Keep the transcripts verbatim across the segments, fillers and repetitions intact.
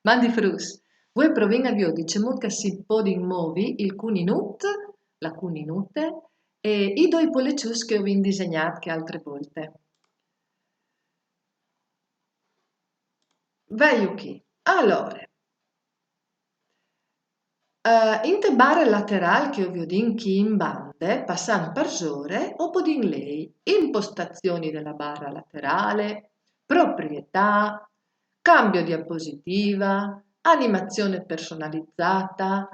Mandi fruts, vuê provìn a viodi cemût che si podin movi il cuninut, la cuninute, e i doi poleçuts che o vin disegnât chê altre volte. Vei chi. Alore, eh, inte bare laterâl che o viodìn chi in bande, passant parsore, o podìn lei impostazioni della barra laterale, proprietà, cambio diapositiva, animazione personalizzata,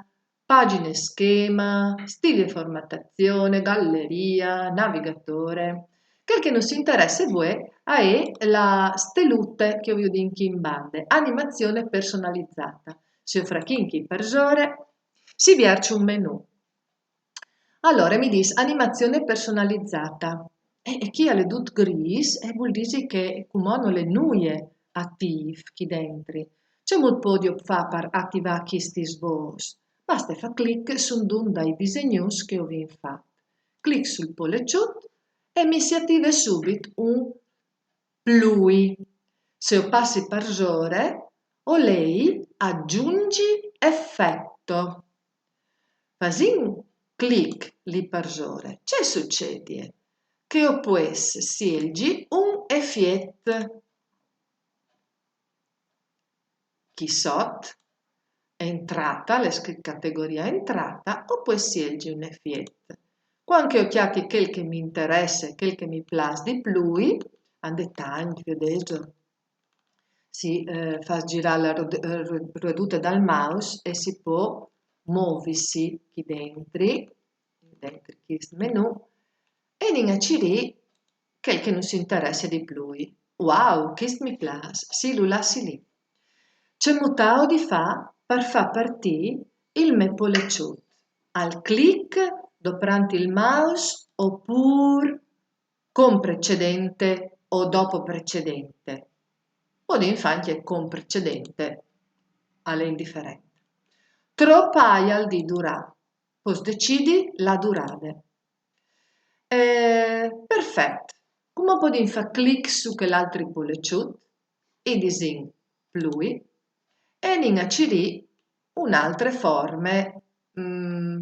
pagine schema, stile formattazione, galleria, navigatore. Chel che nus interesse vuê a è la stelute che o viodìn chi in bande, animazione personalizzata. Se o frachìn chi parsore, si vierç un menù. Alore mi dîs animazione personalizzata. E, e chi al è dut grîs, e vûl dî che cumò nol è nuie atîf chi dentri. Cemût puedio fâ par ativâ chistis vôs? Baste fâ clic suntun dai disegnuts che o vin fat. Clic sul poleçut e mi si ative subit un plui. Se o passi parsore, o lei agiungi effetto. Fasint clic li parsore, ce sucedie? Che o pues sielgi un efiet. Chi sot, entrata, al è scrit categoria entrata, o pues sielgi un efiet. Cuant che o cjati chel che mi interesse, chel che mi plâs di plui, a 'nd è tancj, viodêso. Si, eh, fâs girâ la rode-, eh, ro-, rodute dal mouse e si pò movisi chi dentri, dentri chist menù, e nin a cirî chel che nus interesse di plui. Wow, chist mi plâs, sì, lu lassi li. Cemût aio di fâ par fâ partî il me poleçut? Al clic, doprant il mouse, opûr con precedente o dopo precedente. Podìn fâ ancje con precedente, al è indiferent. Trop aial di durâ? Pôs decidi la durade. Eh, perfet. Cumò podìn fâ clic su chel altri poleçut, i disìn plui, e nin a cirî une altre forme, mm,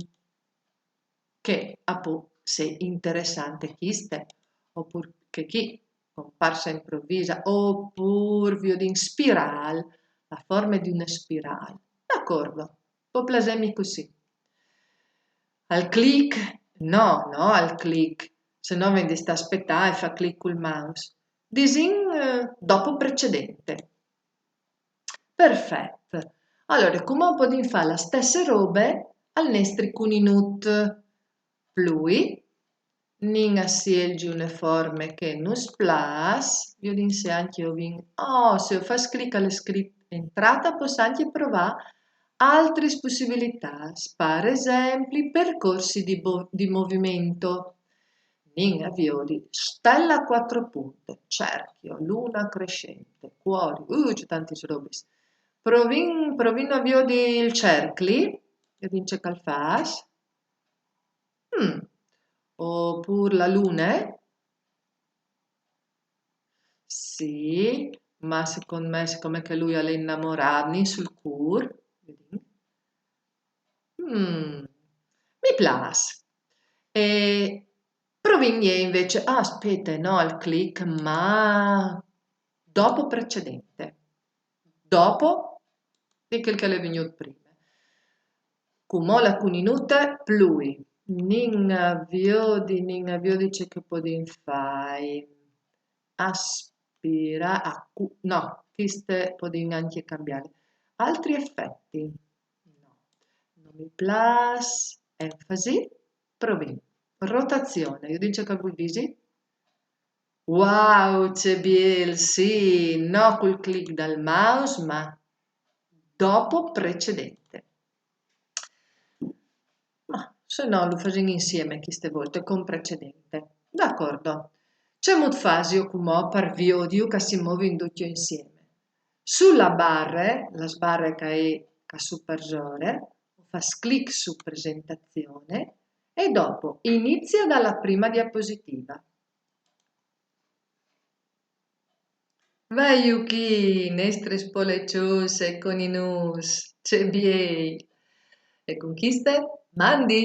che a pò jessi interessante cheste, opûr che chi, comparsa improvvisa, opûr viodìn spirâl, la forme di une spirâl. D'acordo, pò plasêmi cussì. Al clic? No, no al clic, se no o vin di stâ a spietâ e fâ clic cul mouse. Disìn, eh, dopo precedente. Perfet. Alore, cumò o podìn fâ la stesse robe al nestri cuninut. Plui, nin a sielgi une forme che nus plâs, viodìn se ancje o vin, oh, se o fâs clic al è scrit entrata, o pues ancje provâ altris pussibilitâts, par esempli percorsi di bo-, di movimento. Nin a viodi stele a cuatri puntis, cercjo, lune crescente, cuori, uh, ce tantis robis. Provìn, provìn a viodi il cercli, viodìn ce che al fâs. Mm. Opûr la lune? Sì, ma secont me, sicome che lui al è inamorât, nin sul cûr, viodìn. Mm, mi plâs. E provìn invece, ah, spiete, no al clic, ma dopo precedente. Dopo di chel che al è vignût prime. Cumò la cuninute plui. Nin a viodi, nin a viodi ce che o podìn fâi. Aspira, acu-, no, cheste o podìn ancje cambiâle. Altri efeti? No. No mi plâs, enfasi, provìn. Rotazione, viodìn ce che al vûl dî? Wow, ce biel, sì, no cul clic dal mouse, ma dopo precedente. Ma se no lu fasìn insiemi cheste volte, con precedente. D'acordo. Cemût fasio cumò par viodiju che si movin ducj insiemi? Su la bare, la sbarre che e je ca su parsore, o fâs clic su presentazione e dopo inizia dalla prima diapositiva. Vai, Yuki, nestres poleçons e coninuts, ce biei! E cun quiste, mandi!